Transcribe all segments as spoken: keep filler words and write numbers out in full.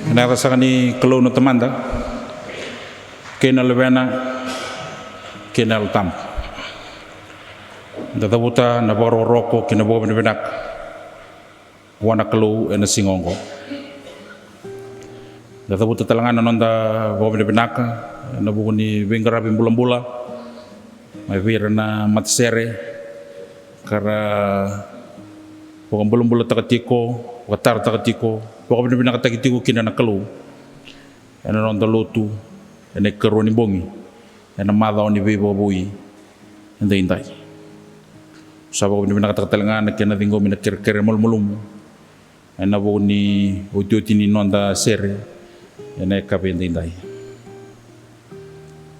Ena yaca saka ni Kalou na Tamada, kei na Luvena, kei na Yalo Tabu. Da cavuta na vakarokoroko kei na vakavinavinaka vua na Kalou ena siga oqo. Da cavuta tale ga na noda vakavinavinaka ena vuku ni veiqaravi bulabula mai vei ira na matasere ka ra vakabulabulataka tiko, vakatarataka tiko, vakavinavinakataki tiko kina na Kalou ena noda lotu ena ikarua ni bogi ena macawa ni veivakavoui edaidai. Sa vakavinavinakataka tale ga na kena ciqomi na kerekere malumalumu ena vuku ni otioti ni noda sere ena yakavi edaidai.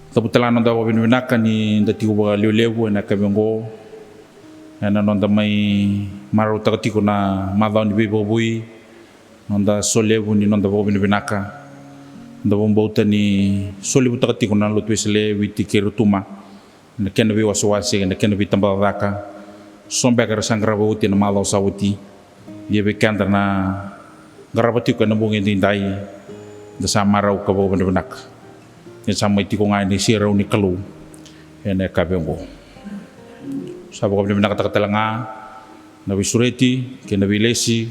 Cavuta tale ga na noda vakavinavinaka ni da tiko vakalevulevu ena yakavi oqo ena noda mai marautaka tiko na macawa ni veivakavoui, noda solevu ni noda vakavinavinaka. Da vakabauta ni solevutaka tiko na Lotu Wesele e Viti kei Rotuma ena kena veiwasewase, ena kena veitabacakacaka. So beka era sa qarava oti ena macawa sa oti. Ia vei keda na qarava tiko ena bogi edaidai, da sa marau ka vakavinavinaka ni sa mai tiko ga ena iserau ni Kalou ena yakavi oqo. Sa vakavinavinakataka tale ga na veisureti kei na veilesi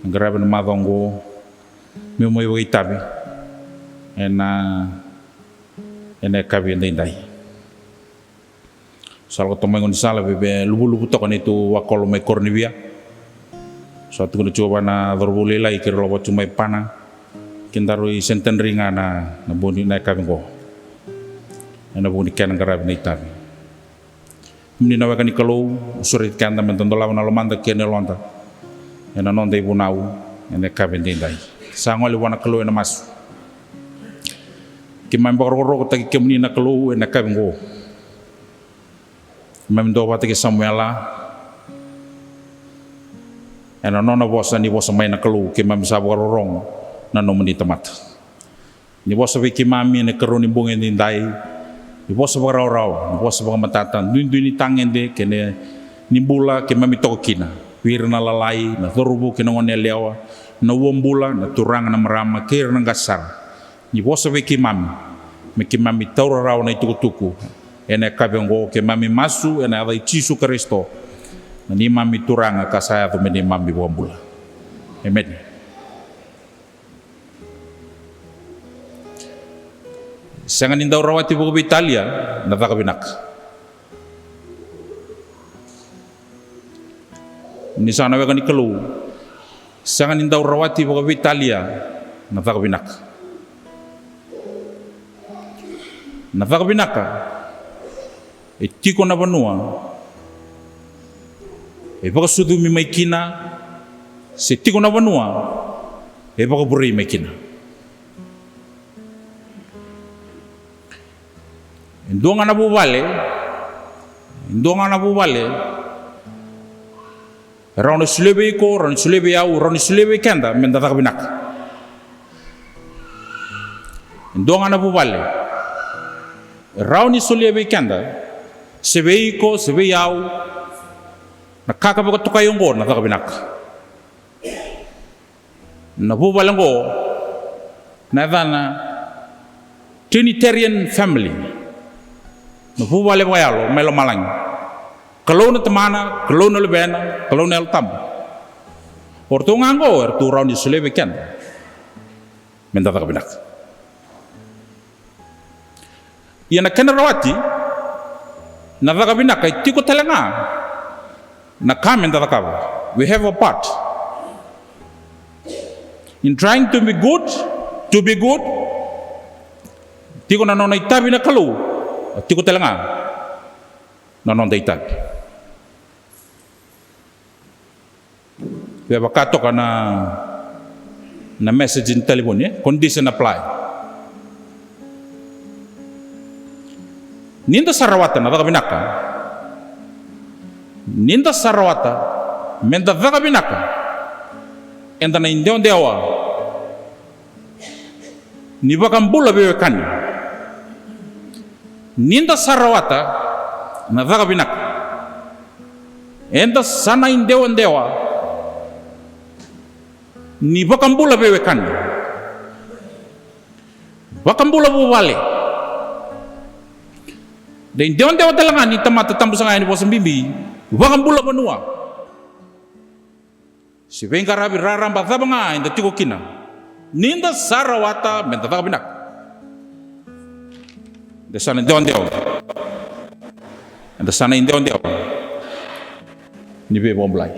na qaravi ena macawa oqo, meu mai vakaitavi ena, ena yakavi edaidai. Sa lako toka mai gaunisala, vei, vei luvuluvu toka neitou vakolo mai Koronivia. Sa tukuna tiko vua na cauravou lailai keirau lako tiko mai Pana, kedaru i centenary ga na, na bogi na yakavi oqo ena vuku ni kena qaravi na itavi. Kemuni na weka ni Kalou, sureti keda meda dolava na lomada kei na yaloda ena noda ivunau ena yakavi edaidai. Sa gole vua na Kalou ena masu. Keimami vakarokorokotaki kemuni na Kalou ena yakavi oqo. Keimami duavata kei Samuela ena nona vosa ni vosa mai na Kalou, keimami sa vakarorogo na nomuni tamata. Ni vosa vei keimami ena ikarua ni bogi edaidai, ni vosa vakarawarawa, ni vosa vakamatata, duidui ni tagede kei na, ni bula keimami toka kina. Vei ira na lalai, na cauravou kei na goneyalewa, na uabula, na turaga, na marama kei ira na qase sara. Ni vosa vei keimami me keimami taura rawa na itukutuku ena yakavi oqo, keimami masu ena yaca i Jisu Karisito, na neimami Turaga ka sa yaco me neimami iVakabula. Emeni. Sega ni dau rawati vakaveitalia na caka vinaka. Ni sa na weka ni Kalou, sega ni dau rawati vakaveitalia na caka vinaka. Na caka vinaka e tiko na vanua e vakasucumi mai kina, se tiko na vanua e vakavurei mai kina. E dua ga na vuvale, e dua ga na vuvale e rawa ni solia vei iko, rawa ni solia vei au, rawa ni solia vei keda meda caka vinaka. E dua ga na vuvale e rawa ni solia vei keda, se vei iko se vei au, na ka ka vakatokai oqo na caka vinaka. Na vuvale oqo na yacana Trinitarian family. Na vuvale vakayalo mai lomalagi. Kalou na Tamana, Kalou na Luvena, Kalou na Yalo Tabu. O ratou ga oqo eratou rawa ni solia vei keda meda caka vinaka. Ia na kena rawati na caka vinaka, e tiko tale ga na ka meda cakava. We have a part in trying to be good, to be good. Tiko na nona itavi na Kalou, tiko tale ga na noda itavi. Via vaka toka na, na message ni talevoni, e? Condition apply. Ni da sa rawata na caka vinaka, ni da sa rawata meda caka vinaka, eda na idewadewa ni vakabula veiwekani. Ni da sa rawata na caka vinaka, eda sa na idewadewa ni vakabula veiwekani. Vakabula vuvale. Da idewadewa tale ga ni tamata tabu saka yani vosa bibi. Vakabula vanua. Se veiqaravi raraba cava ga eda tiko kina, ni da sa rawata me da caka vinaka. Da sa na idewadewa. Eda sa na idewadewa ni veivakabulai.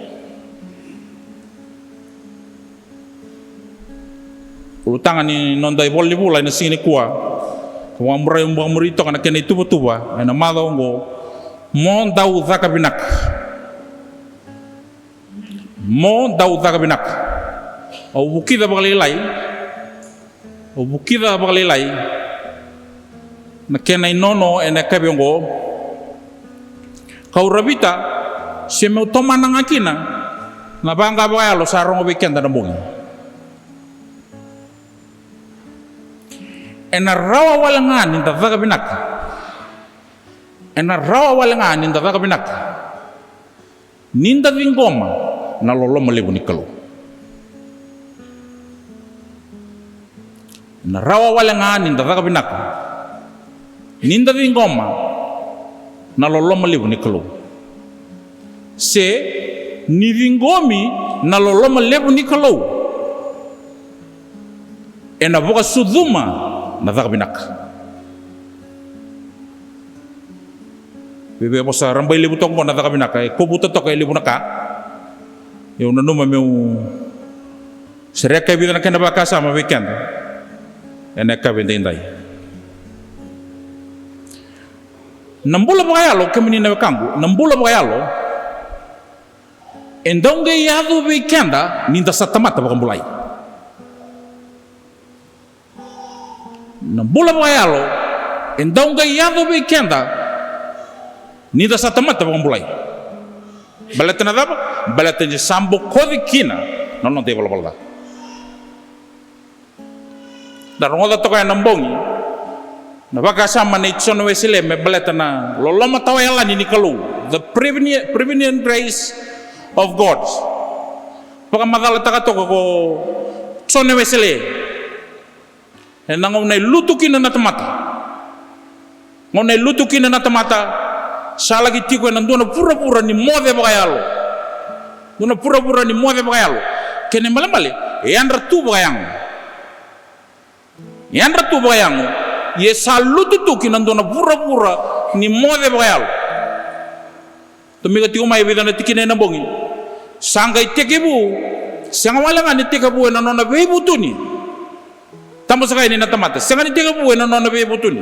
Ulutaga ni noda ivola ni vula ena siga nikua, ka vakamurai, vakamuri toka na kena ituvatuva ena macawa oqo: Mo dau caka vinaka. Mo dau caka vinaka. Au vukica vakalailai, au vukica vakalailai na kena inono ena yakavi oqo, kau ravita se meu tomana ga kina na vaqa vakayalo sa rogo vei keda na bogi. Ena rawa wale ga ni da caka vinaka. Ena rawa wale ga ni da caka vinaka ni da ciqoma na loloma levu ni Kalou. Ena rawa wale ga ni da caka vinaka ni da ciqoma na loloma levu ni Kalou. Se ni ciqomi na loloma levu ni Kalou, ena vakasucuma na caka vinaka. Vei, veivosa rabailevu toka oqo na caka vinaka, e kovuta toka e levu na ka. Au nanuma meu sereka e vica na kena vakasama vei keda ena yakavi edaidai. Na bula vakayalo, kemuni na wekaqu, na bula vakayalo e dau qai yaco vei keda ni da sa tamata vakabulai. Na bula vakayalo e dau qai yaco vei keda ni da sa tamata vakabulai. Baleta na cava? Baleta ni sa bokoci kina na noda ivalavala ca. Da rogoca toka ena bogi na vakasama nei Jone Wesele me baleta na loloma tawayalani ni Kalou, the preveni-, prevenient grace of God. Vakamacalataka toka ko Jone Wesele ena gauna e lutu kina na tamata. Gauna e lutu kina na tamata, sa laki tiko ena dua na vuravura ni moce vakayalo. Dua na vuravura ni moce vakayalo. Kena ibalebale, e yadra tu vakayago. E yadra tu vakayago. Ia sa lutu tu kina dua na vuravura ni moce vakayalo. Tomika tiko mai e vica na tikina ena bogi. Sa qai tekivu, sega wale ga ni tekivu ena nona veivutuni. Tabu saka yani na tamata, sega ni tekivu ena nona veivutuni.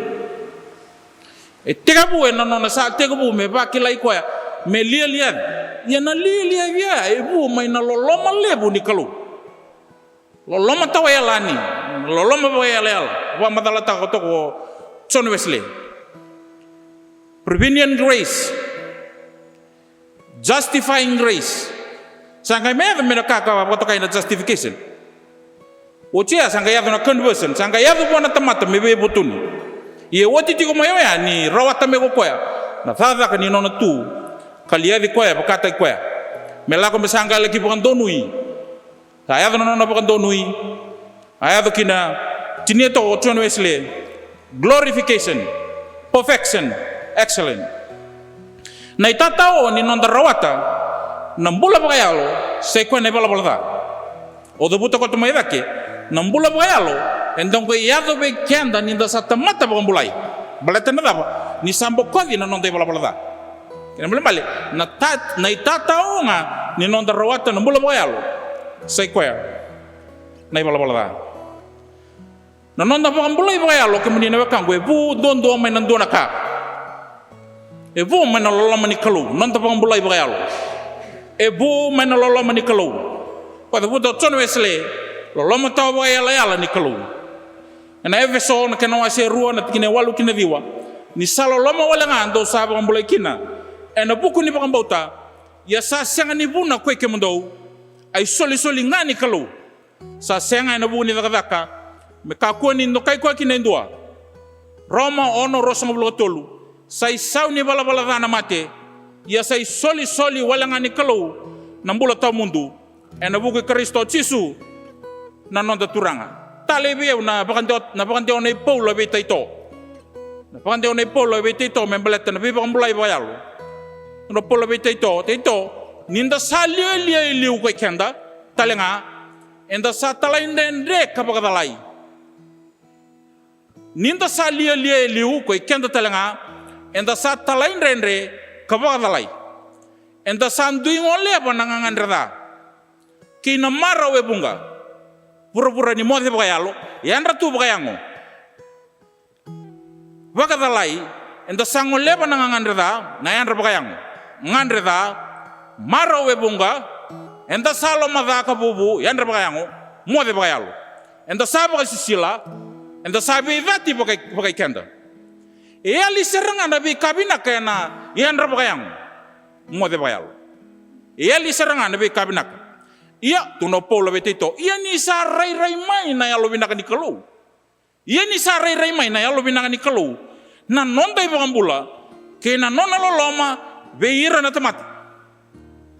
E tekivu ena nona sa tekivu me vakilai koya me lialiaci. Ia na lialiaci ya e vu mai na loloma levu ni Kalou. Loloma tawayalani, loloma vakaiyalayala, vakamacalataka toka ko Jone Wesele. Prevenient grace, justifying grace. Sa qai mai yaco me na ka ka vakatokai na justification. Oti ya sa qai yaco na conversion, sa qai yaco vua na tamata me veivutuni. Ia oti tiko mai oya ni rawata mai ko koya na cakacaka ni nona tu, ka liaci koya, vakataki koya me lako me sa qai laki vakadonui. Sa yaco na nona vakadonui. A yaco kina, tinia toka o Jone Wesele, glorification, perfection, excellent. Na itatao ni noda rawata na bula vakayalo sa i koya na ivalavala ca. O cavuta koto mai cake, na bula vakayalo e dau qai yaco vei keda ni da sa tamata vakabulai. Baleta na cava? Ni sa bokoci na noda ivalavala ca. Kena ibalebale, na ta-, na itatao ga ni noda rawata na bula vakayalo sa i koya na ivalavala ca. Na noda vakabulai vakayalo, kemuni na wekaqu, e vu duadua mai na dua na ka. E vu mai na loloma ni Kalou, noda vakabulai vakayalo. E vu mai na loloma ni Kalou. Ko cavuta o Jone Wesele, loloma tawa vakaiyalayala ni Kalou. Ena Efeso na kena wase e rua na tikina e walu ki na ciwa: Ni sa loloma wale ga dou sa vakabulai kina ena vuku ni vakabauta, ia sa sega ni vuna koi kemudou, a isolisoli ga ni Kalou. Sa sega ena vuku ni cakacaka, me kakua ni dokai koya kina e dua. Roma ono, ruasagavulu ka tolu: Sa isau ni valavala ca na mate, ia sa isolisoli wale ga ni Kalou na bula tawamudu, ena vuku i Karisito Jisu na noda Turaga. Talei vei au na vakadewa, na vakadewa nei Paula vei Taito. Na vakadewa nei Paula vei Taito me baleta na veivakabulai vakayalo. Na Paula vei Taito, Taito, ni da sa lialia e liu ko i keda tale ga, eda sa talaidredre ka vakacalai. Ni da sa lialia e liu ko i keda tale ga, eda sa talaidredre ka vakacalai. Eda sa dui goleva na gagadre ca kei na marau e vuqa. Vuravura ni moce vakayalo, yadra tu vakayago. Vakacalai, eda sa goleva na gagadre ca, na yadra vakayago. Gadre ca, marau e vuqa, eda sa loma ca ka vuvu, yadra vakayago, moce vakayalo. Eda sa vakasisila, eda sa veicati vakai, vakai keda. E yali sara ga na veika vinaka ena yadra vakayago, moce vakayalo. E yali sara ga na veika vinaka. Ia, tukuna o Paula vei Taito, ia ni sa rairai mai na yalovinaka ni Kalou. Ia ni sa rairai mai na yalovinaka ni Kalou, na noda iVakabula, kei na nona loloma vei ira na tamata.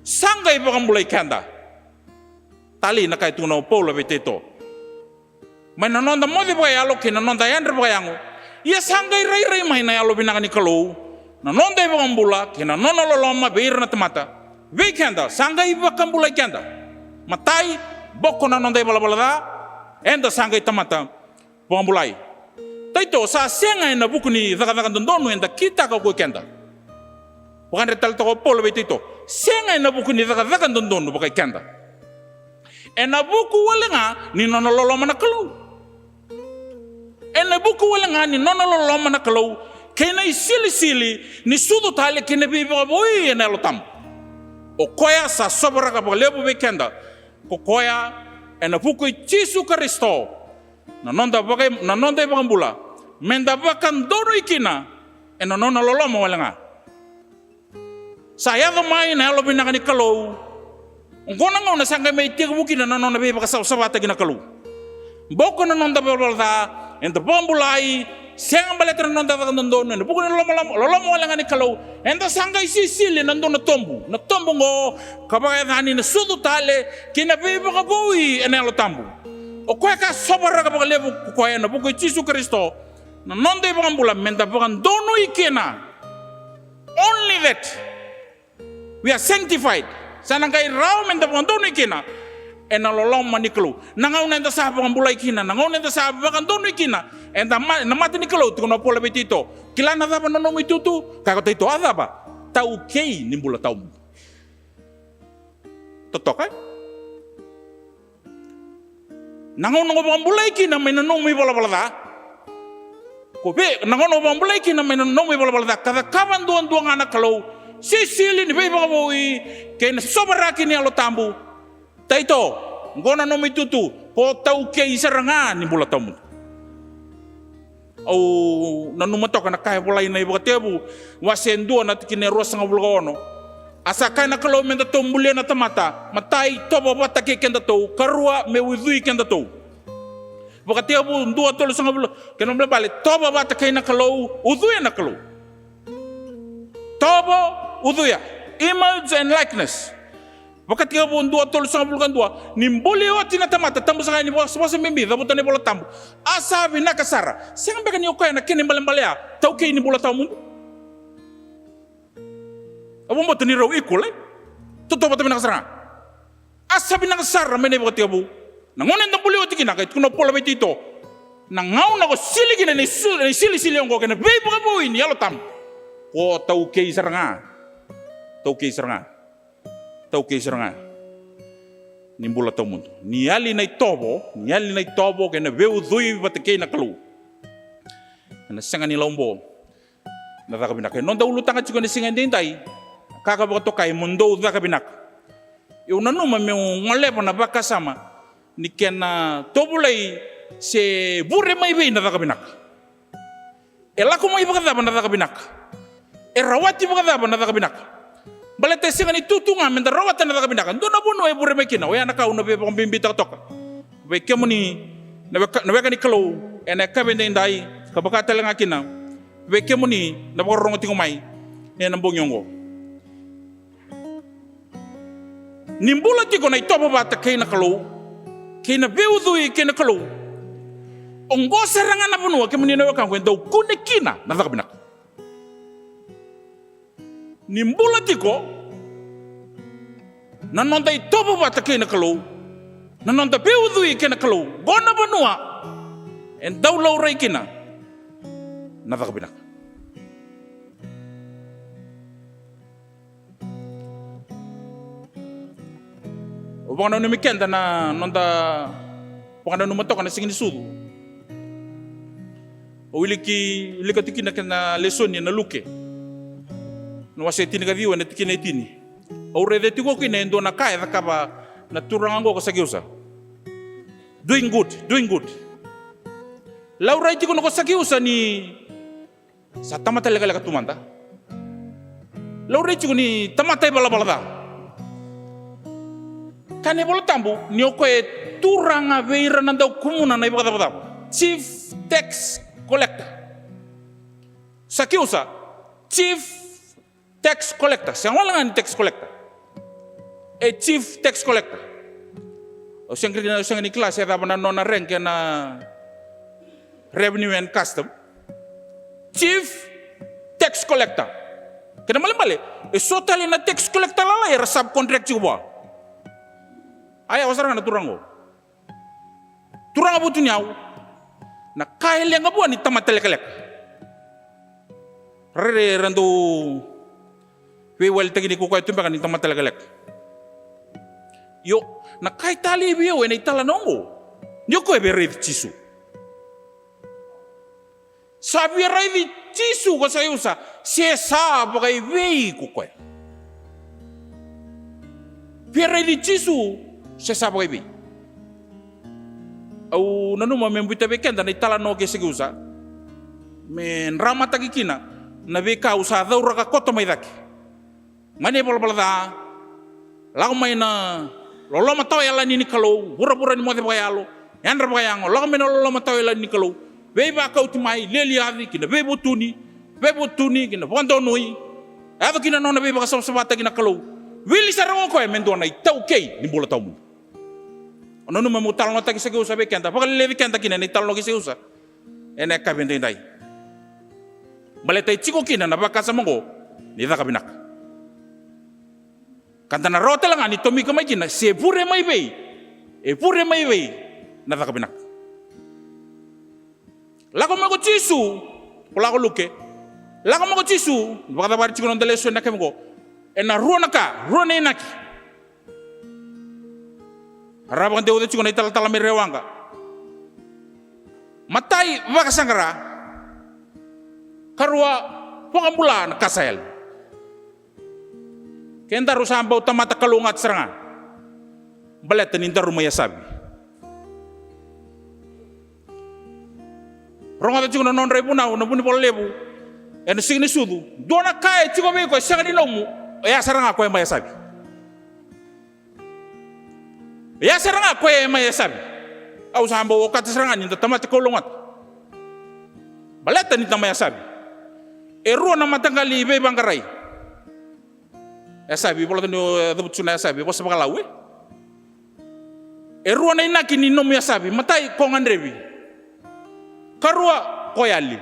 Sa qai vakabulai keda. Talei na ka e tukuna o Paula vei Taito. Mai na noda moce vakayalo kei na noda yadra vakayago. Ia sa qai rairai mai na yalovinaka ni Kalou, na noda iVakabula, kei na nona loloma vei ira na tamata. Vei keda, sa qai vakabulai keda. Matai, boko na noda ivalavala ca, eda sa qai tamata vakabulai. Taito, sa sega ena vuku ni cakacaka dodonu eda kitaka ko i keda. Vakadre tale toka o Paula vei Taito. Sega ena vuku ni cakacaka dodonu vakai keda. Ena vuku wale ga ni nona loloma na Kalou. Ena vuku wale ga ni nona loloma na Kalou. Kei na isilisili ni sucu tale kei na veivakavoui ena Yalo Tabu. O koya sa sovaraka vakalevu vei keda. Ko koya ena vuku i Jisu Karisito. Na noda vaka, na noda iVakabula. Meda vakadonui kina ena nona loloma wale ga. Sa yaco mai na yalovinaka ni Kalou. Oqo na gauna sa qai mai tekivu kina na nona veivakasavasavataki na Kalou. Boko na noda valavala ca, eda vakabulai, sega baleta na noda caka dodonu, ena vuku ni loloma, loloma wale ga ni Kalou, eda sa qai sisili ena dua na tobu, na tobu oqo ka vakayacani na sucu tale kei na veivakavoui ena Yalo Tabu. O koya ka sovaraka vakalevu ko koya ena vuku i Jisu Karisito, na noda iVakabula, meda vakadonui kina. Only that. We are sanctified. Sa na qai rawa meda vakadonui kina ena loloma ni Kalou. Na gauna eda sa vakabulai kina, na gauna eda sa vakadonui kina eda ma, na mata ni Kalou, tukuna o Paula vei Tito. Kila na cava na nomu itutu? Kaya ko Tito, a cava? Taukei ni bula tawamudu. Totoka, e? Na gauna o vakabulai kina mai na nomu ivalavala ca. Ko vei, na gauna o vakabulai kina mai na nomu ivalavala ca, ka cakava duadua ga na Kalou, sisili ni veivakavoui kei na sovaraki ni Yalo Tabu. Tito, oqo na nomu itutu, ko taukei sara ga ni bula tawamudu. Au nanuma toka na ka e volai ena iVakatekivu, wase e dua na tikina e ruasagavulu ka ono. A sa kaya na Kalou meda tou bulia na tamata, matai, tovo vata kei kedatou, karua, me ucui kedatou. Vakatekivu dua tolusagavulu, kena ibalebale, tovo vata kei na Kalou, ucuya na Kalou. Tovo, ucuya. Image and likeness. Vakatekivu dua tolusagavulu ka dua, ni buli oti na tamata, tabu saka yani, vosa, vosa bibi, cavuta na iVola Tabu. A sa vinaka sara. Sega beka ni o koya na kena ibalebale ya, taukei ni bula tawamudu. A vakabauta ni rau equal, e? Totovata vinaka sara ga. A sa vinaka sara mai na iVakatekivu. Na gauna eda buli oti kina, ka tukuna o Paula vei Tito. Na gauna ko sili kina na isu, na isilisili oqo kei na veivakavoui ni Yalo Tabu. Ko taukei sara ga. Taukei sara ga. Taukei sara ga ni bula tawamudu. Ni yali na itovo, ni yali na itovo kei na veiucui vata kei na Kalou. Ena sega ni laubo na caka vinaka. E noda ulutaga tiko ena siga edaidai, ka ka vakatokai mo dou caka vinaka. Au nanuma meu goleva na vakasama ni kena tovolei se vure mai vei na caka vinaka. E lako mai vakacava na caka vinaka? E rawati vakacava na caka vinaka? Baleta e sega ni tutu ga meda rawata na caka vinaka. Dua na vanua e vure mai kina, oya na ka au na veivakabibitaka toka vei kemuni na weka, na weka ni Kalou ena yakavi edaidai, ka vaka tale ga kina vei kemuni na vakarorogo tiko mai ena bogi oqo. Ni bula tiko na itovo vata kei na Kalou, kei na veiucui kei na Kalou, Oqo sara ga na vanua, kemuni na wekaqu, e dau kune kina na caka vinaka. Ni bula tiko, na noda itovo vata kei na Kalou, na noda veiucui kei na Kalou, qo na vanua e dau laurai kina na caka vinaka. Au vakananumi keda na noda vakananuma toka na siga ni sucu. Au wiliki, wilika tiko kina kena lesoni ena Luke na wase tinikaciwa ena tikina e tini. Au raica tiko kina e dua na ka e cakava na turaga oqo ko Sakiusa. Doing good, doing good. Laurai tiko na ko Sakiusa ni sa tamata lekaleka tu mada. Laurai tiko ni tamata ivalavala ca. Kaya na iVola Tabu ni o koya e turaga vei ira na dau kumuna na ivakacavacava. Chief tax collector. Sakiusa, chief tax collector. Sega wale ga ni tax collector. E chief tax collector. Au sega ni, au sega ni kila se cava na nona rank ena revenue and custom. Chief tax collector. Kena ibalebale, e so tale na tax collector lalai era subcontract tiko vua. Aya, o sara ga na turaga oqo. Turaga vutuniyau, na ka e leqa vua ni tamata lekaleka. Rairai era dau veiwalitaki ni ko koya tu beka ni tamata lekaleka. Io, na ka e talei vei au ena italanoa oqo, ni o koya via raici Jisu. Sa via raici Jisu ko Sakiusa, se sa vakaivei ko koya. Via raici Jisu, se sa vakaivei. Au nanuma me biuta vei keda na italanoa kei Sakiusa, me dramataki kina na veika au sa cauraka koto mai cake. Mai na ivalavala ca, lako mai na loloma tawayalani ni Kalou, vuravura ni moce vakayalo, yadra vakayago, lako mai na loloma tawayalani ni Kalou, veivakauti mai, lialiaci, ki na veivutuni, veivutuni, ki na vakadonui, yaco ki na nona veivakasavasavataki na Kalou. Wili sara ga o koya me dua na itaukei ni bula tawamudu. Au nanuma meu talanoataki Sakiusa vei keda, vakaleleci keda kina na italanoa kei Sakiusa ena yakavi edaidai. Baleta e tiko kina na vakasama oqo ni caka vinaka. Ka da na rawa tale ga ni tomika mai kina, se vure mai vei, e vure mai vei na caka vinaka. Lako mai ko Jisu, ko lako Luke. Lako mai ko Jisu, vakacavari tiko na noda lesoni na kemi oqo. Ena rua na ka, rua na inaki. Ra vakadeuca tiko na italatala mai Rewaqa. Matai, vakasaqara. Karua, vakabula na ka sa yali. Kedaru sa bau tamata kalougata sara ga. Baleta ni daru mai yasavi. Rogoca tiko na nodra ivunau na vunivola levu ena siga ni sucu. Dua na ka e tiko vei iko e sega ni nomu, oya sara ga koya mai yasavi. Oya sara ga koya e mai yasavi. Au sa bau okata sara ga ni da tamata kalougata. Baleta ni da mai yasavi. E rua na mataqali veivaqarai. Yasavi, volata ni o cavuta tiko na yasavi, vosa vakalau e. E rua na inaki ni nomu yasavi, matai ko gadrevi. Karua ko yali.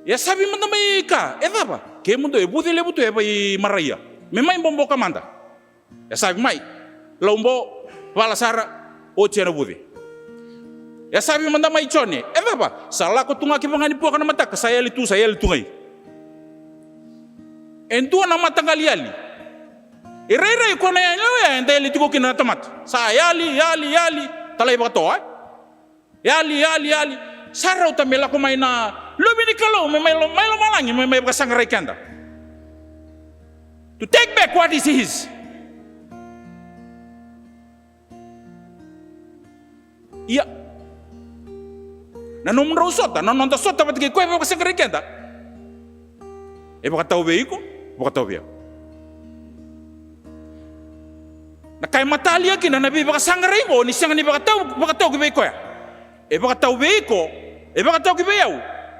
Yasavi mada mai ka, e cava? Kemudou e vuce levu tu e vei Maraia. Me mai boboka mada. Yasavi mai. Laubo, vala sara, oti ena vuce. Yasavi mada mai Jone, e cava? Sa lako tu ga ki vaga ni poka na mataka, sa yali tu, sa yali tu gai. E dua na mataqali yali. E rairai ko na yali oya, eda yali tiko kina na tamata. Sa yali, yali, yali, talai vakatoa, e? Yali, yali, yali. Sa rauta me lako mai na Luve ni Kalou, me mai lo-, mai lomalagi, me mai vakasaqarai keda. To take back what is his. Ia. Na nomudrau sota, na noda sota vata kei koya e vakasaqarai keda. E vakatau vei iko, vakatau vei au. Na ka e matalia kina na veivakasaqarai oqo ni sega ni vakatau, vakatau ki vei koya. E vakatau vei iko, e vakatau ki vei au.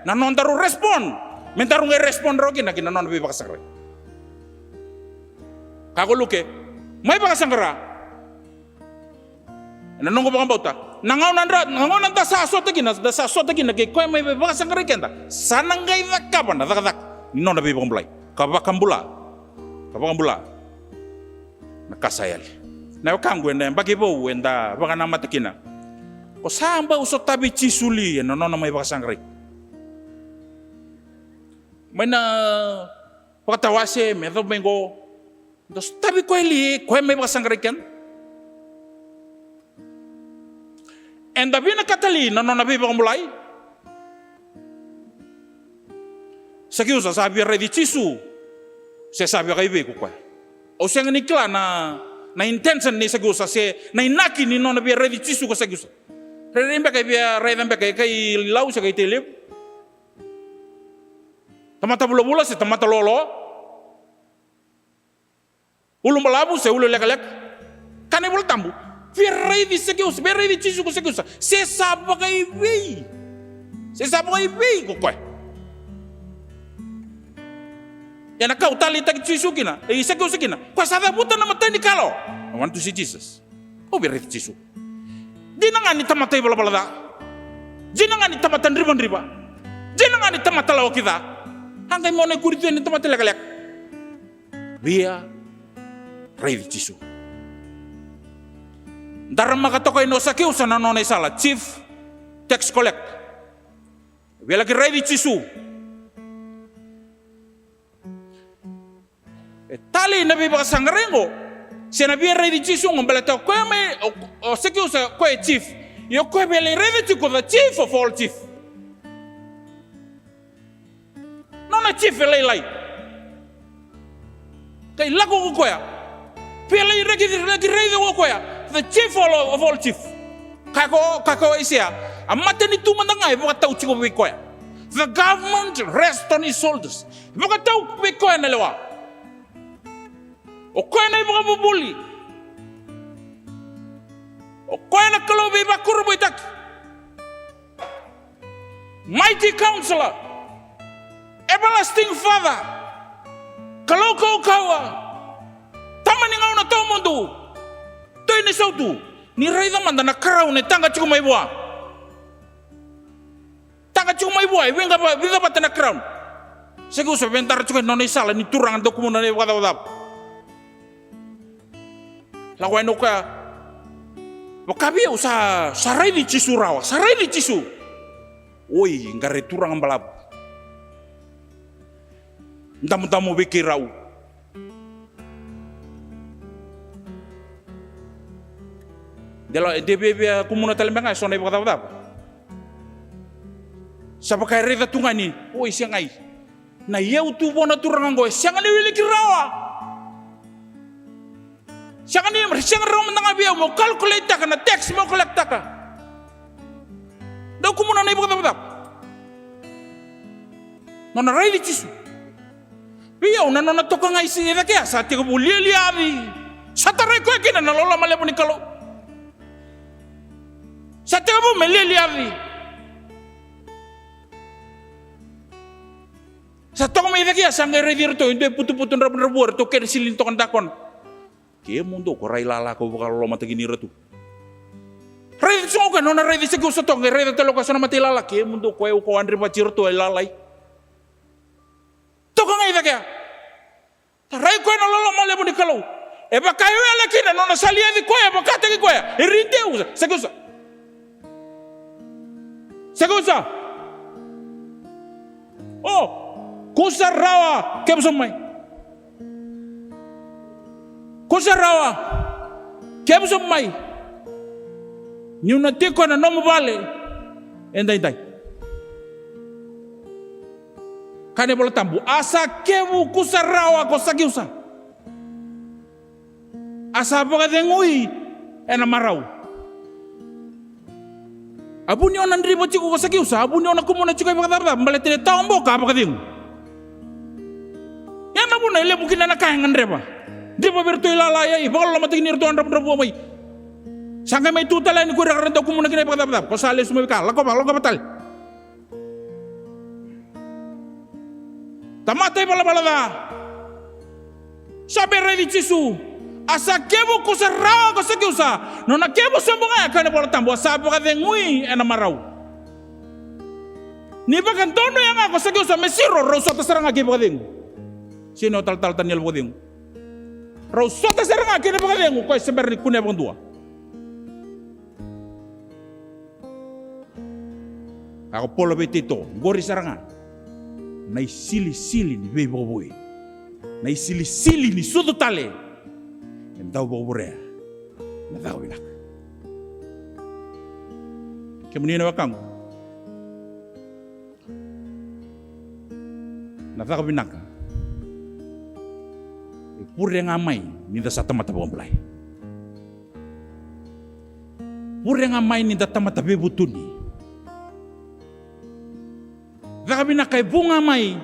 Na nodaru respond, me daru qai respond rawa kina ki na nona veivakasaqarai. Ka ko Luke, mai vakasaqara. Ena noqu vakabauta, na gauna dra-, na gauna da sa sota kina, da sa sota kina kei koya mai vei vakasaqarai keda, sa na qai cakava na cakacaka ni nona veivakabulai. Ka vakabula, ka vakabula na ka sa yali. Na wekaqu, ena yabaki vou eda vakanamata kina, ko sa bau sotavi Jisu li ena nona mai vakasaqarai? Mai na vakatawase me yacova mai qo, da sotavi koya li, koya mai vakasaqarai keda? Eda vinakata li na nona veivakabulai? Sakiusa sa via raici Jisu, se sa via kai vei ko koya? Au sega ni kila na, na intention nei Sakiusa se na inaki ni nona via raici Jisu ko Sakiusa. Rairai beka e via raica beka e kai Lau se kai Tailevu. Tamata vulavula se tamata loaloa. Ulubalavu se ululekaleka. Kaya na iVola Tabu, via raici Sakiusa, via raici Jisu ko Sakiusa, se sa vakaivei, se sa vakaivei ko koya. Ia na ka au taleitaki Jisu kina, e, Sakiusa kina, koya sa cavuta na mata ni kalo. I want to see Jesus. Au via raici Jisu. Dina ga ni tamata ivalavala ca, dina ga ni tamata drivadriva, dina ga ni tamata lawaki ca, a qai mona ikuri tu yani na tamata lekaleka. Via raici Jisu. Daramaka toka yani o Sakiusa na nona isala, chief tax collector. Via laki raici Jisu. E talei na veivakasaqarai qo, se na via raici Jisu qo, baleta o koya mai, o, o Sakiusa o koya e chief. Ia o koya via lai raica tiko the chief of all chief. Nona chief e lailai. Qai lako ko koya. Via lai raici, raici, raici ko koya the chief of all, of all chief. Kaya ko, kaya ko Aisea, a matanitu mada ga e vakatau tiko vei koya. The government rests on his shoulders. Vakatau vei koya na lewa. O koya na ivakavuvuli. O koya na Kalou veivakurabuitaki. Mighty Counselor. Everlasting Father. Kalou kaukauwa. Tama ni gauna tawamudu. Toi ni sautu. Ni raica mada na crown e taqa tiko mai vua. Taqa tiko mai vua, e vica va-, vica vata na crown. Sakiusa via dara tiko na nona isala ni turaga dau kumuna na ivakacavacava. Lako yani o koya. Vaka vei au sa, sa raici Jisu rawa, sa raici Jisu. Oi, qara e turaga balavu. Damudamu vei keirau. De la, de via, via kumuna tale beka ga eso na ivakacavacava. Sa vaka e raica tu ga ni, oi, segai. Na iyau tu vua na turaga oqo e sega ni wiliki rawa. Sega ni, sega rawa mada ga vei au meu calculate-taka na tax meu collect-taka. Dau kumuna na ivakacavacava. Nona raici Jisu. Vei au na nona toka ga i cake ya sa tekivu lialiaci. Sa tarai koya kina na loloma levu ni Kalou. Sa tekivu me lialiaci. Sa toka mai cake ya sa qai raici iratou e dua e putuputu dravudravua, eratou kere sili ni toka na dakona. Kemudou ko rai lala kau vakalolomataki ni ira tu. Raici tiko o koya na nona raici Sakiusa toka, qai raica tale o koya so na mata ilala. Kemudou ko yau kau a drivati iratou e lalai. Toka ga i cake ya. Tarai koya na loloma levu ni Kalou. E vaka e wele kina na nona saliaci koya, e vakataki koya. E rideu, Sakiusa. Sakiusa. O, kusa rawa, kevu sobu mai. Kusa rawa, kevu sobu mai. Niu na tiko ena nomu vale edaidai. Kaya na iVola Tabu, a sa kevu kusa rawa ko Sakiusa. A sa vakacegui ena marau. A vu ni o na driva tiko ko Sakiusa, a vu ni o na kumuna tiko e vakacavacava, baleta ni tawa boka a vakacegu. Ia na vuna e levu kina na ka e gadreva. Driva vei iratou ilala, ia, e vakalolomataki ni ratou a dravudravua mai. Sa qai mai tu tale yani ko ira ka ra dau kumuna kina e vakacavacava. Ko sa lesu mai vei ka, lakova, lakova tale. Tamata ivalavala ca. Sa via raici Jisu. A Sakevu, ko sa rawa ko Sakiusa. Nona kevu sobu ga e kaya na iVola Tabu, a sa vakacegui ena marau. Ni vakadonuya ga ko Sakiusa me siro, rau sota sara ga kei vakacegu. Sega ni o talatala Taniela vakacegu. Rau sota sara ga kei na vakacegu, koya se bera ni kunea vakadua. Ka ko Paula vei Tito, qori sara ga na isilisili ni veivakavoui, na isilisili ni sucu tale. E dau vakavurea na caka vinaka. Kemuni na wekaqu, na caka vinaka e vure ga mai ni da sa tamata vakabulai. Vure ga mai ni da tamata veivutuni. Caka vinaka e vu ga mai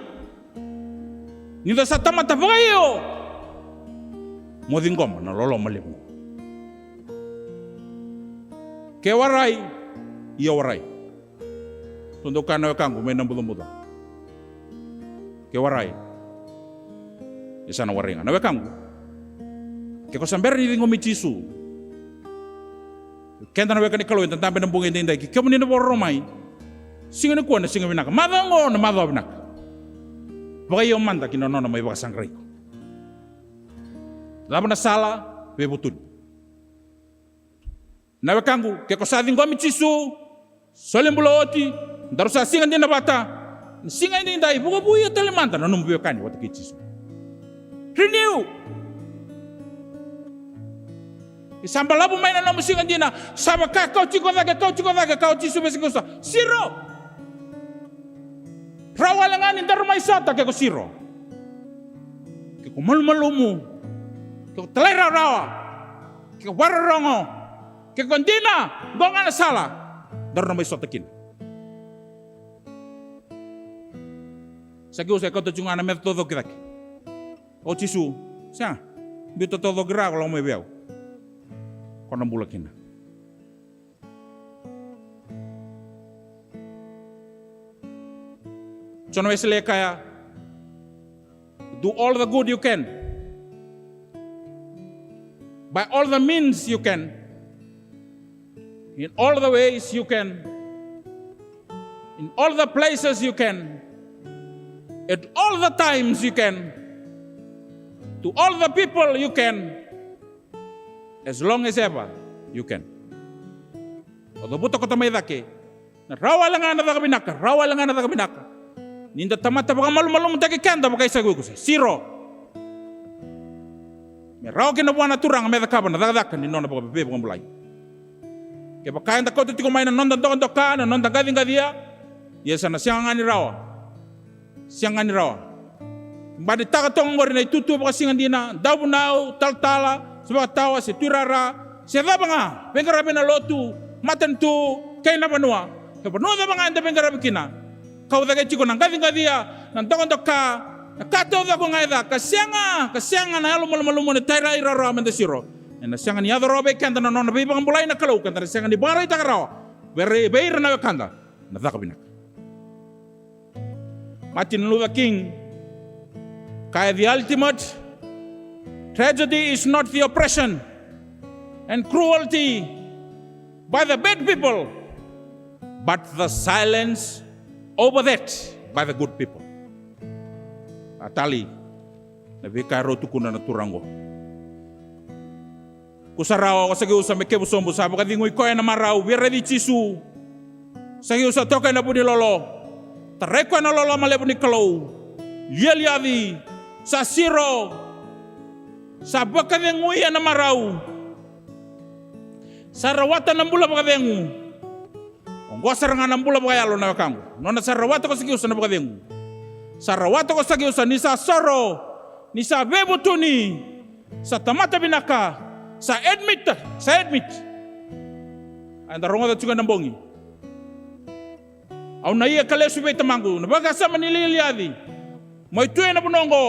ni da sa tamata vakaio mo ciqoma na loloma levu. Ke warai, ia warai. Tou dau kaya na wekaqu mai na bucabuca, ke warai, e sa na warai ga na wekaqu. Ke ko sa bera ni ciqomi Jisu, keda na weka ni Kalou eda dabe ena bogi edaidai, ke kemuni na vakarorogo mai, siga nikua na siga vinaka, macawa oqo na macawa vinaka. Vakaio mada ki na nona mai vakasaqarai iko. Cava na sala? Veivutuni. Na wekaqu, ke ko sa ciqomi Jisu, soli bula oti, daru sa siga dina vata. Na siga edaidai, vakavuia tale mada na nomu veiwekani vata kei Jisu. Renew. Ke sa balavu mai na nomu siga dina, sa vaka kauti iko cake, kauti iko cake, kauti Jisu, vei Jisu. Siro. Rawa wale ga ni daru mai sota ke ko siro. Ke ko malumalumu, ke ko talairawarawa, ke ko vakarorogo, ke ko dina, qo ga na sala, daru na mai sota kina. Sakiusa e kauta tiko ga na meca taucoko i cake. O Jisu, sega, biuta taucoko i ra, ko lako mai vei au. Ko na bula kina. Jone Wesele e kaya, do all the good you can, by all the means you can, in all the ways you can, in all the places you can, at all the times you can, to all the people you can, as long as ever you can. O cavuta koto mai cake, na rawa wale ga na caka vinaka, rawa wale ga na caka vinaka. Ni da tamata vakamalumalumutaki keda vakaisaki iko, siro. Me rawa kina vua na Turaga me cakava na cakacaka ni nona vaka-, veivakabulai. Kevaka eda kauta tiko mai na noda dokadoka, na noda qaciqacia, ia sa na sega ga ni rawa. Sega ni rawa. Baci taka toka oqori na itutu vakasiga dina, dauvunau, talatala, se vakatawa, se tuirara, se cava ga, veiqaravi ena lotu, matanitu, kei na vanua. Ke vanua cava ga eda veiqaravi kina, kau cake tiko na qaciqacia, na dokadoka, na ka taucoko ga e ca, ka sega, ka sega na yalo malumalumu ni talairawarawa meda siro. Ena sega ni yaco rawa vei keda na nona veivakabulai na Kalou, keda na sega ni vakaraitaka rawa vei ira, vei ira na wekada na caka vinaka. Martin Luther King kaya, the ultimate tragedy is not the oppression and cruelty by the bad people, but the silence over that by the good people. A tali na veika e rau tukuna na turaga oqo. Ko sa rawa ko Sakiusa me kevu sobu, sa vakacegui koya ena marau, via raici Jisu. Sakiusa toka ena vunilolo, tarai koya na loloma levu ni Kalou, lialiaci, sa siro, sa vakacegui ena marau, sa rawata na bula vakacegu. Oqo sara ga na bula vakayalo na wekaqu. Nona sa rawata ko Sakiusa na vakacegu. Sa rawata ko Sakiusa ni sa soro, ni sa veivutuni, sa tamata vinaka, sa admit, sa admit. Eda rogoca tiko ena bogi. Au na ia ka lesu vei tamaqu, na vakasama ni lialiaci. Mai tu ena vanua oqo,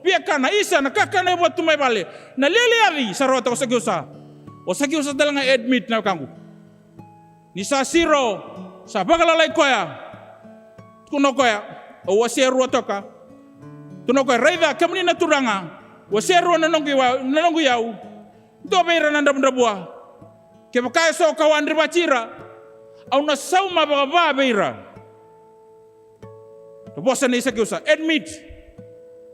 viakana, isa, na kakana e vua tu mai vale. Na lialiaci, sa rawata ko Sakiusa. O Sakiusa tale ga admit na wekaqu. Ni sa siro, sa vakalalai koya. Tukuna o koya, au wasea rua toka. Tukuna o koya, raica, kemuni na Turaga, wasea rua na noqu iwa-, na noqu iyau. Dua vei ira na dravudravua. Kevaka e so ka wadrivati ira, au na sauma vakava vei ira. Na vosa nei Sakiusa, admit.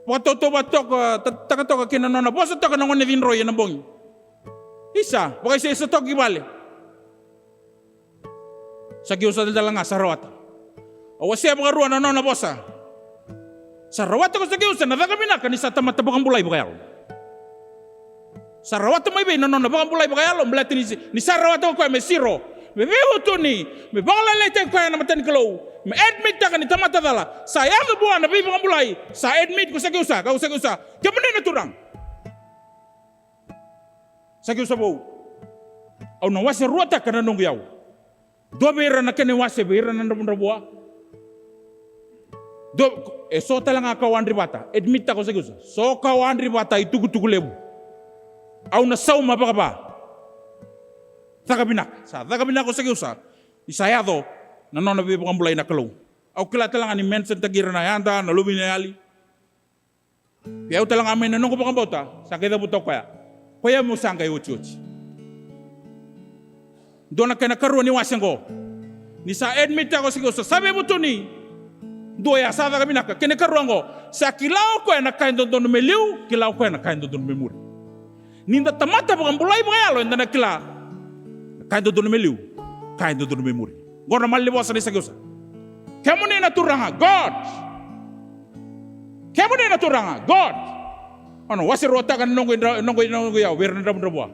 Vakatautauvata toka, ta-, taka toka kei na nona vosa toka na gone cidroi ena bogi. Isa, vakaisaisa toka ki vale. Sakiusa talega sa rawata. Au wasea vakarua na nona vosa. Sa rawata ko Sakiusa na caka vinaka ni sa tamata vakabulai vakayalo. Sa rawata mai vei na nona vakabulai vakayalo, baleta ni, ni sa rawata ko koya me siro, me veivutuni, me vakalailaitaki koya na mata ni Kalou, me admit taka ni tamata cala. Sa yaco vua na veivakabulai, sa admit ko Sakiusa, ka ko Sakiusa, kemuni na Turaga. Sakiusa vou, au na wase ruataka na noqu iyau. Dua vei ira na kena iwase vei ira na dravudravua. Dua, e so talega ka wadrivata, admit taka o Sakiusa. So ka wadrivata itukutuku levu. Au na sauma vakava. Caka vinaka, sa caka vinaka o Sakiusa. Ni sa yaco na nona veivakabulai na Kalou. Au kila talega ni mention taki ira na yada, na luve ni yali. Vei au talega mai na noqu vakabauta, sa qai cavuta o koya. Koya meu sa qai otioti. Dua na kena karua ni wase qo. Ni sa admit taka o Sakiusa, sa veivutuni. Dua ya sa caka vinaka, kena karua qo. Sa kila o koya na ka e dodonu me liu, kila o koya na ka e dodonu me muri. Ni da tamata vakabulai vakayalo, eda na kila na ka e dodonu me liu, ka e dodonu me muri. Qo na malanivosa nei Sakiusa. Kemuni na Turaga, God. Kemuni na Turaga, God. Au na wase ruataka na noqu, noqu, noqu iyau vei ira na dravudravua.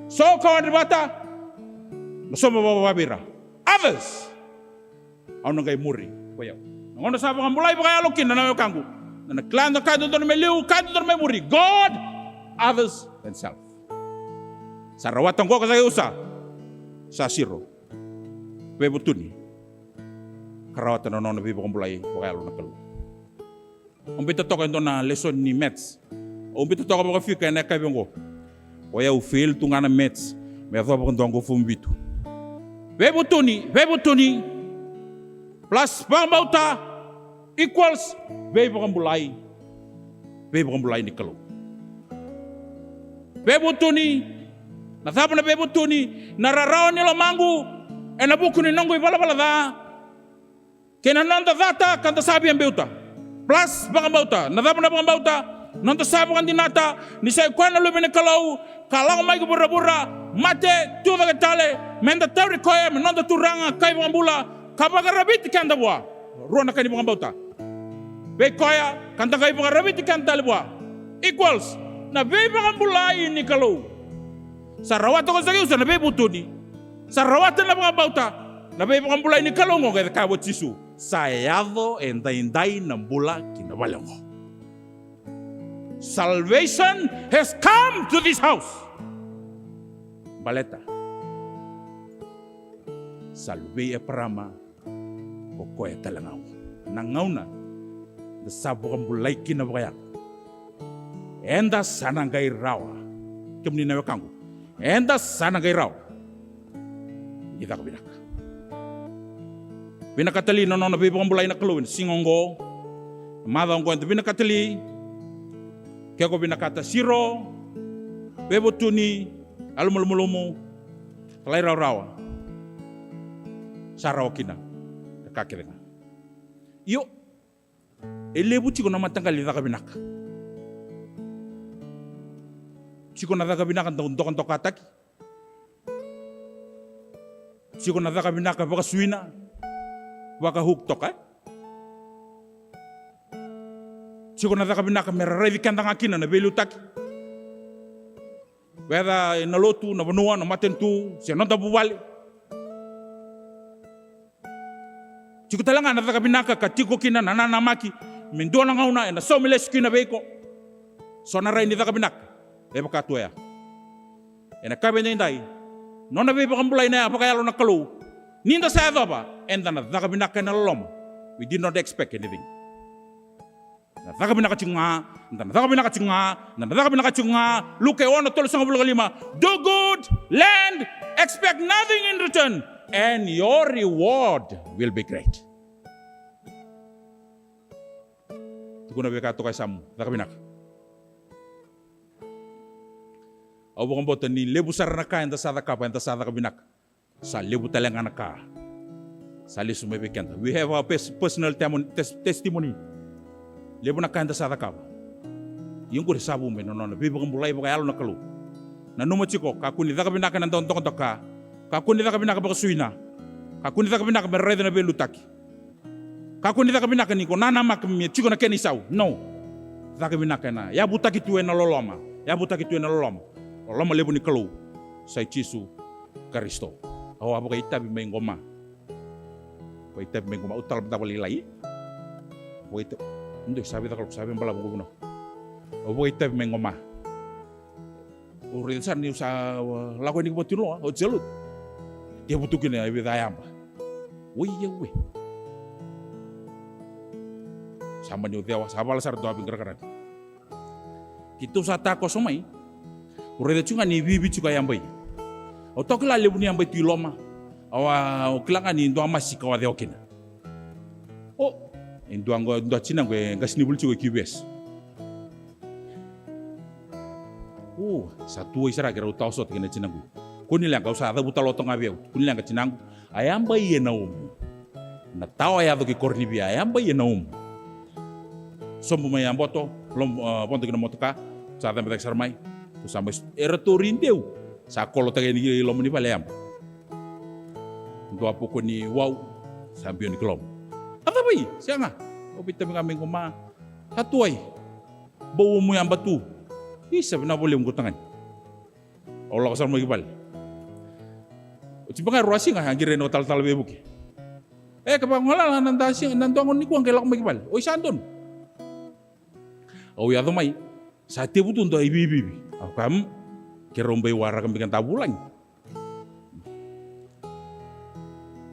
So ka wadrivata, na sauma vakava vei ira. Others. Au na qai muri ko i au. Na gauna sa vakabulai vakayalo kina na wekaqu, na, na kila na ka e dodonu me liu, ka e dodonu me muri. God, others, and self. Sa rawata qo ko Sakiusa. Sa siro. Veivutuni. Ka rawata na nona veivakabulai vakayalo na Kalou. Au biuta toka e dua na lesoni ni maths. Au biuta toka vakafika ena yakavi oqo. O yau fail tu ga na maths me yacova vakadua qo fomu vitu. Veivutuni, veivutuni plus vakabauta equals veivakabulai. Veivakabulai ni Kalou. Veivutuni, na cava na veivutuni? Na rarawa ni lomaqu ena vuku ni noqu ivalavala ca. Kei na noda cata ka da sa via biuta. Plus vakabauta. Na cava na vakabauta? Noda sa vakadinata ni sa i koya na Luve ni Kalou, ka lako mai ki vuravura, mate, tucake tale, me da tauri koya me noda Turaga ka iVakabula, ka vakaraviti keda vua. Rua na ka ni vakabauta. Vei koya, ka da qai vakaraviti keda tale vua. Equals na veivakabulai ni Kalou. Sa rawata ko Sakiusa na veivutuni. Sa rawata na vakabauta, na veivakabulai ni Kalou oqo, qai cakava o Jisu. Sa yaco edaidai na bula ki na vale oqo. Salvation has come to this house. Baleta sa luvei Eparama ko koya tale ga oqo. Na gauna da sa vakabulai kina vakayalo, eda sa na qai rawa. Kemuni na wekaqu, eda sa na qai rawa ni caka vinaka. Vinakata li na nona veivakabulai na Kalou ena siga oqo, na macawa oqo, eda vinakata li? Ke ko vinakata, siro, veivutuni, yalomalumalumu, talairawarawa, sa rawa kina na ka kece ga. Io, e levu tiko na mataqali caka vinaka. Tiko na caka vinaka dau dokadokataki. Tiko na caka vinaka vakasuina, vakahook toka, e? Tiko na caka vinaka me ra raici keda ga kina na veiliutaki. Whether ena lotu, na vanua, na matanitu, se noda vuvale. Tiko tale ga na caka vinaka ka tiko kina na nanamaki me dua na gauna ena saumi lesu kina vei iko. So na rai ni caka vinaka e vaka tu oya. Ena yakavi edaidai, nona veivakabulai na vakayalo na Kalou. Ni da sa yacova, eda na caka vinaka ena loloma. We did not expect anything. Na caka vinaka tiko ga, da na caka vinaka tiko ga, da na caka vinaka tiko ga. Luke ono, tolusagavulu ka lima. Do good, lend, expect nothing in return, and your reward will be great. Tukuna vei ka toka e yasamu, caka vinaka. Au vakabauta ni levu sara na ka eda sa cakava, eda sa caka vinaka. Sa levu tale ga na ka sa lesu mai vei keda. We have our pers-, personal temon-, tes-, testimony. Levu na ka eda sa cakava. Ia oqori sa vu mai na nona veivakabulai vakayalo na Kalou. Nanuma tiko, kakua ni caka vinaka ena dau dokadoka. Kakua ni caka vinaka vakasuina. Kakua ni caka vinaka me raica na veiliutaki. Kakua ni caka vinaka ni ko nanamaki me tiko na kena isau. No. Caka vinaka ena yavutaki tu ena loloma. Yavutaki tu ena loloma. Loloma levu ni Kalou. Sa i Jisu Karisito. Au a vakaitavi mai qoma. Vakaitavi mai qoma. Au tala mada vakalailai. Vakaitavi. Dou sa vica kaloko, sa via balavu qo vunau. Au vakaitavi mai qoma. Au raica sara niu sa, uh, lako yani ki vatuiloa, oti sa lutu. Tevutu kina e vica a yaba. Oi, e we. Sa mani au cewa, sa vala sara dua veiqarakarani. Keitou sa takoso mai. Au raica tiko ga ni vivi tiko a yaba i. Au toka kila levu ni yaba i tu i loma. Au a, au kila ga ni dua masi ka au a cewa kina. O, e dua qo, dua tinaqu e qasenivuli tiko e Q V S. O, sa tu ai sara keirau tawa sota kei na tinaqu. Kua ni leqa, au sa cavuta loto ga vei au. Kua ni leqa tinaqu. A yaba i ena omu. Na tawa e yaco ki Koronivia, a yaba i ena omu. Sobu mai a boto, lom-, a, vodo ki na motoka. Sa cabe cake sara mai. Au sa mai s-, eratou rideu. Sa kolotaka yani ki loma ni vale a yaba. Dua poko ni wau, sa biu yani ki loma. A cava i? Sega. Au vakaitavi ga mai qoma. Sa tu ai. Bau omu yaba tu. Isa, vinaka vakalevu qo tagane. Au lako sara mai ki vale. Oti beka ga e rua siga, a qiri yani o talatala veivuke. E, kevaka o galala na da siga, na dua gona nikua qai lako mai ki vale. Oi, sa donu. Au yaco mai. Sa tevu tu dua ivivivi. Au kaya, mm. Keirau bai waraka beka da vulagi.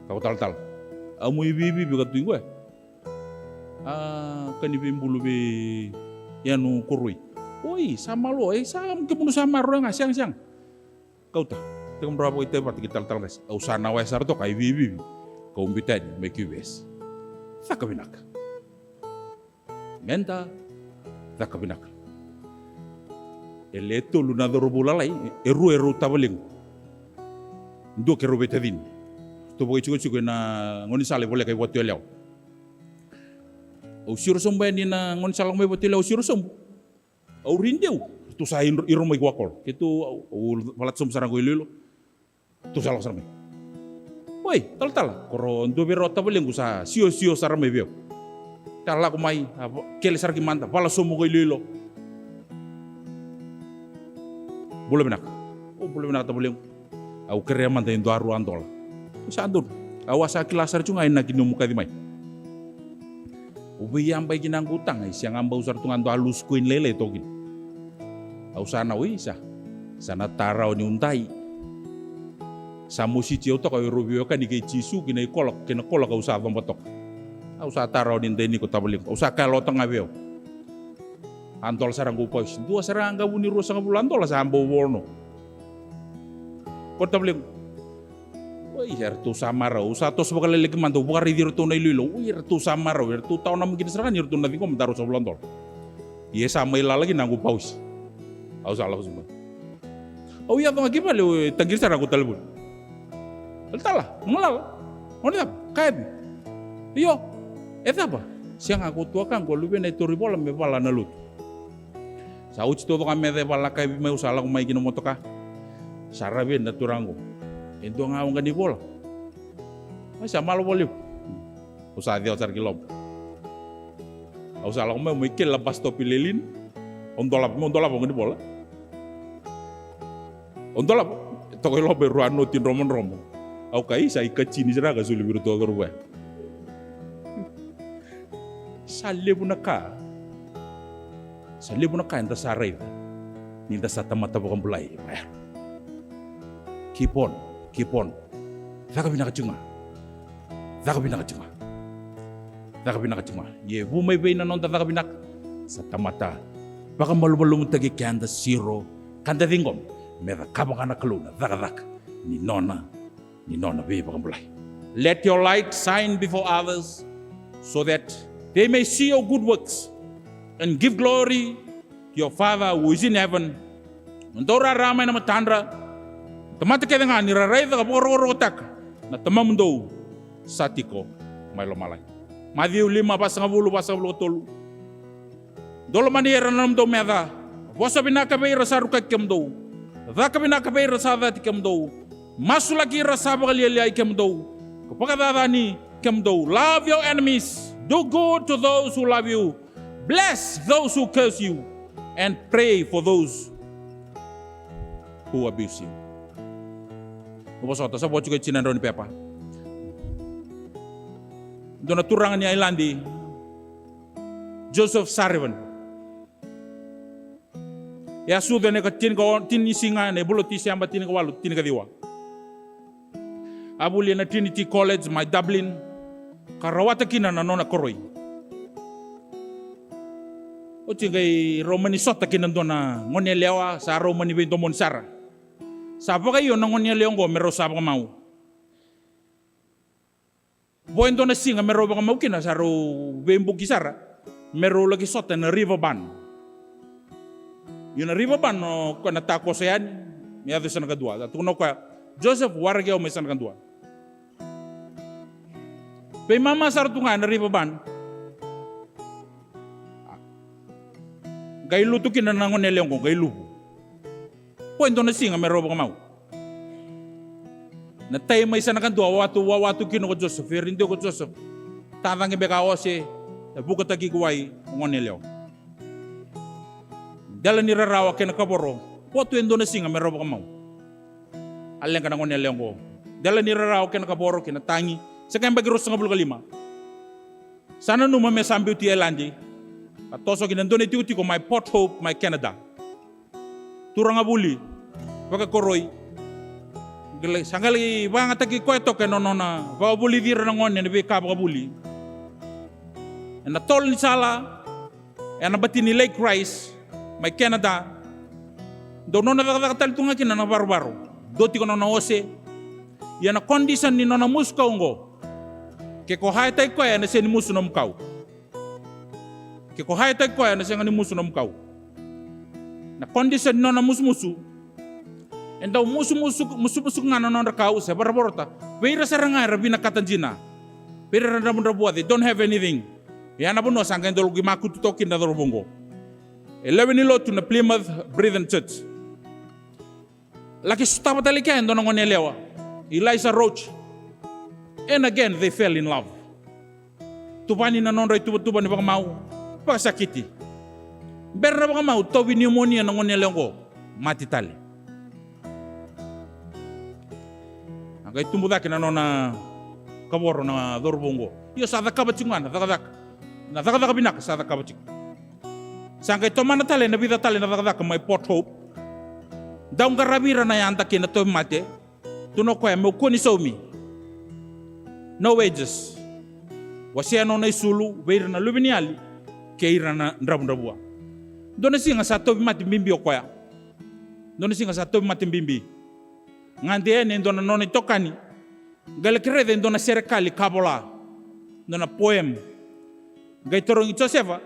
Kaya o talatala. A mu ivivivi ka tu i qo e. A, ka ni veibulu vei Yanu Koroi. Oi, sa malo, e sa kemunu sa maroroya ga, sega, sega. Kauta, tekivu mo drau vakaitavi vata kei talatala qase. Au sa na waya sara toka, a ivivivi. Kau biuta yani mai Q V S. Caka vinaka. Meda caka vinaka. E le tolu na cauravou lalai, e rua erau tavalequ. Dua keirau veitacini. Ratou vakaitikotiko ena gaunisala e voleka i Vatuyalewa. Au siro sobu yani na gaunisala mai Vatuyalewa, au siro sobu. Au rideu, ratou sa iro, iro mai ki Wakolo. Keitou, au, au valata sobu sara qo iloilo. Ratou sa lako sara mai. Oi, talatala, ko rau dua vei rau tavalequ sa siosio sara mai vei au. Sa lako mai, a va-, kele sara ki mada, vala sobu qo iloilo. Bula vinaka. O, bula vinaka tavalequ. Au kerea mada e dua rua dola. Sa donu. Au a sa kila sara tu ga ina ki nomu kaci mai. Au veiyabaki na qu taga, e sega bau sara tu ga dua lusu koini lailai toka kina. Au sa na oi sa. Sa na ta rawa niu dai. Sa mositi au toka o erau veiwekani kei Jisu kina ikola, kina kola kau sa coba toka. Au sa ta rawa ni dai niko tavalequ. Au sa kaya loto ga vei au. A dola sara qo pausi. Dua sara a qavu ni ruasagavulu a dola sa bau volo. Ko tavalequ. Oi, eratou sa marau, au sa toso vakalailai mada, au vakaraici iratou na iloilo. Oi, eratou sa marau, eratou tawa namaki kina sara ga ni ratou na ciqoma da rua sa vula dola. Ia sa mai lala kina qo pausi. Au sa lako suma. Au yaco ga ki vale, au taqiri sara qo talevoni. Talatala, mo galala. Gone cava? Kayavi. Io. E cava? Sega, ko tuaka qo luvena e tauri vola me vala na lotu. Sa oti taucoko a meca e vala na kayavi mai, au sa lako mai kina motoka. Sa ravi na turaga qo. E dua ga waqa ni vola. Ai sa malo vola levu. Au sa cewa sara ki loma. Au sa lako mai, au mai kele na bus stop i Lelean. Au dolava, meu dolava waqa ni vola. Au dolava. E toka i loma e rua noti dromodromo. Au kaya, isa, i katini sara ga soli vei iratou a cauravou ya. Sa levu na ka. Sa levu na ka eda sa raica ni da sa tamata vakabulai. Keep on, keep on. Caka vinaka tiko ga. Caka vinaka tiko ga. Caka vinaka tiko ga. Ia e vu mai vei na noda caka vinaka? Sa tamata vakamalumalumutaki keda siro ka da ciqoma me cakava ga na Kalou na cakacaka ni nona ni nona veivakabulai. Let your light shine before others, so that they may see your good works and give glory to your Father who is in heaven. Mo dou rara mai na matadra na tamata kece ga, ni ra raica ka vakarokorokotaka na Tamamudou sa tiko mai lomalagi. Maciu lima, vasagavulu, vasagavulu ka tolu. Dou lomani ira na nomudou meca. Vosa vinaka vei ira sa rukaki kemudou. Caka vinaka vei ira sa cati kemudou. Masulaki ira sa vakalialiai kemudou ka vakacacani kemudou. Love your enemies. Do good to those who love you. Bless those who curse you. And pray for those who abuse you. Mo vosota, sa vo tiko e tini na drau ni pepa. Dua na turaga ni Ailadi, Joseph Sarevant. E a sucu ena ika tini ka o-, tini ni siga ena vula o Tiseba tini ka walu tinikaciwa. A vuli ena Trinity College mai Dublin ka rawata kina na nona koroi. Oti qai rau mani sota kina dua na gone yalewa, sa rau mani veidomoni sara. Sa vakaio na gone yalewa oqo me rau sa vakamau. Vo e dua na siga me rau vakamau kina, sa rau veibuki sara me rau laki sota ena river bend. Io, na river bend o koya na takoso yani me yaco i Sanakadua. Sa tukuna o koya, Joseph, waraki au mai Sanakadua. Veimama sara tu ga ena river bend. Qai lutu kina na gone yalewa oqo, qai luvu. Vo e dua na siga me rau vakamau. Na tai mai Sanakadua, wawa tu, wawa tu kina ko Joseph, e ridui ko Joseph. Tacaqe beka a ose, e vukataki iko wai o gone yalewa. Dela ni rarawa kei na kavoro, vo tu e dua na siga me rau vakamau. A leqa na gone yalewa oqo. Dela ni rarawa kei na kavoro kei na tagi. Sa qai yabaki ruasagavulu ka lima. Sa nanuma me sa biuti Ailadi ka toso ki na dua na itikotiko mai Port Hope mai Canada. Turaga vuli, vakakoroi. Qai lai, sa qai lai vakayagataki koya toka ena nona vakavulici ira na gone ena veika vakavuli. Ena tolo ni sala, ena bati ni Lake Rice mai Canada. Dau nona cakacaka tale tu ga kina na varovaro. Dua tiko na nona ose. Ia na condition ni nona musu kau oqo, ke ko haetaki koya ena sega ni musu nomu kau. Ke ko haetaki koya ena sega ni musu nomu kau. Na condition ni nona musumusu, e dau musumusu, musumusu ga na nodra kau se varavarota vei ira sara ga era vinakata dina. Vei ira era dravudravua, they don't have anything. Ia na vanua sa qai dau laki makutu toka kina na cauravou oqo. E lewe ni lotu na Plymouth Brethren Church. Laki sotava tale kea e dua na gone yalewa, Eliza Roach. And again they fell in love. Tuvani na nodra ituvatuva ni vakamau, vakasakiti. Bera na vakamau, tauvi pneumonia na gone yalewa oqo, mate tale. A qai tubu cake na nona kavoro na cauravou oqo. Io, sa cakava tiko ga na cakacaka, na cakacaka vinaka sa cakava tiko. Sa qai tomana tale ena vica tale na cakacaka mai Port Hope. Dau qaravi ira na yada kei na tauvimate. Tukuna o koya, meu kua ni saumi. No wages. Wasea nona isulu vei ira na luveniyali kei ira na dravudravua. Dua na siga sa tauvimate bibi o koya. Dua na siga sa tauvimate bibi. Gade yani e dua na nona itokani. Qai laki raica e dua na serekali ka vola, dua na poem. Qai tarogi Josefa,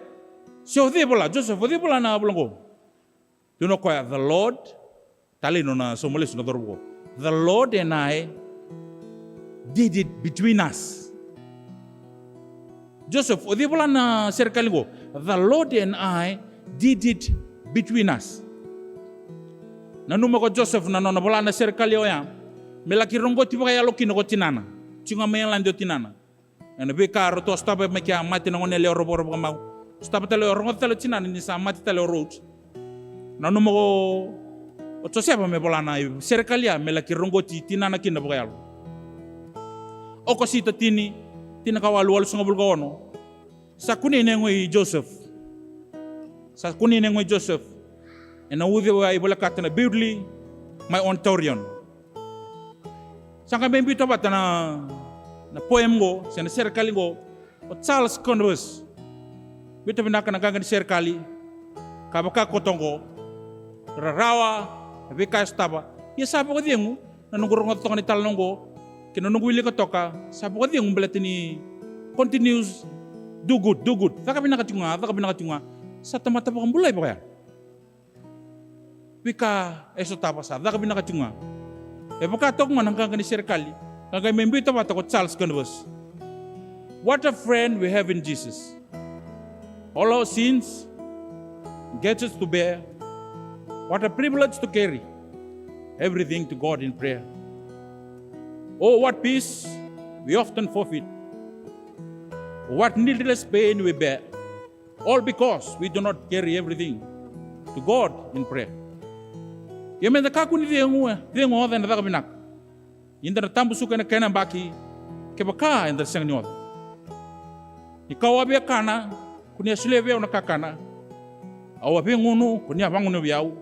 se o cei vola? Joseph, o cei vola na vola oqo? Tukuna o koya, the Lord, talei nona sauma lesu na cauravou. The Lord and I did it between us. Joseph, o cei vola na serekali oqo? The Lord and I did it between us. Nanuma ko Joseph na nona vola na serekali oya me laki roqoti vakayalo kina ko tinana. Tiko ga mai Ireland o tinana. Ena veika ratou a sotava mai kea, mate na gone yalewa, rau vakarau vakamau. Sotava tale, o rogoca tale o tinana ni sa mate tale o Roach. Nanuma ko, o Josefa me vola na serekali ya me laki roqoti tinana kina vakayalo. Okosita tini, tinikawalu walusagavulu ka ono. Sa kunei na yago i Joseph. Sa kunei na yago i Joseph ena uciwai volekata na Bewdley mai Ontario. Sa qai mai biuta vata na, na poem qo se na serekali qo o Charles Converse. Biuta vinaka na qaqa ni serekali. Ka vaka koto qo, rarawa na veika e sotava. Ia sa vakacegu na noqu rogoca toka na italanoa qo kei na noqu wilika toka, sa vakacegu baleta ni continues, do good, do good. Caka vinaka tiko ga, caka vinaka tiko ga. Sa tamata vakabulai vakayalo. veika e sotava sa caka vinaka tiko ga. E vaka toka ga na qaqa ni serekali ka qai mai biuta vata ko Charles Canvas. What a friend we have in Jesus. All our sins, gets us to bear. What a privilege to carry everything to God in prayer. Oh, what peace we often forfeit. What needless pain we bear. All because we do not carry everything to God in prayer. Ia meda kakua ni cegu, cegu oca ena caka vinaka. Ia da na tabusuka ena kena yabaki kevaka eda sega ni oca. Ni kau a via kana, ko ni a solia vei au na kakana. Au a via gunu, ko ni a vagunu vei au.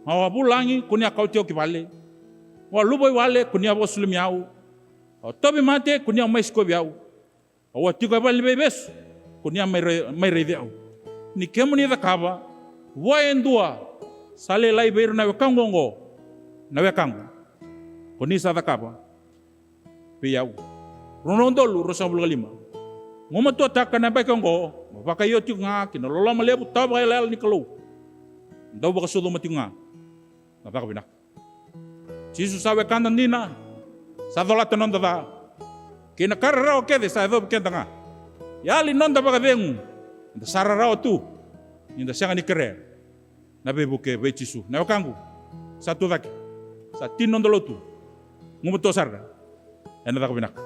Au a vulagi, ko ni a kauti au ki vale. Au a luva i wale, ko ni a vakasulumi au. Au a tauvimate, ko ni a mai sikovi au. Au a tiko e vale ni veivesu, ko ni a mai ra-, mai raici au. Ni kemuni cakava vua e dua sa lailai vei ira na wekaqu oqo, na wekaqu, ko ni sa cakava vei au. Rua na udolu ruasagavulu ka lima. Gumatuataka na yabaki oqo, mo vakaio tiko ga ki na loloma levu tawa vakaiyalayala ni Kalou. Dau vakasucuma tiko ga na caka vinaka. Jisu sa wekada dina, sa colata na noda ca kei na ka rarawa kece sa yacovi keda ga. Yali noda vakacegu, eda sa rarawa tu ni da sega ni kerea na veivuke vei Jisu. Na wekaqu, sa tu cake, sa tini noda lotu. Gumatua sara ena caka vinaka.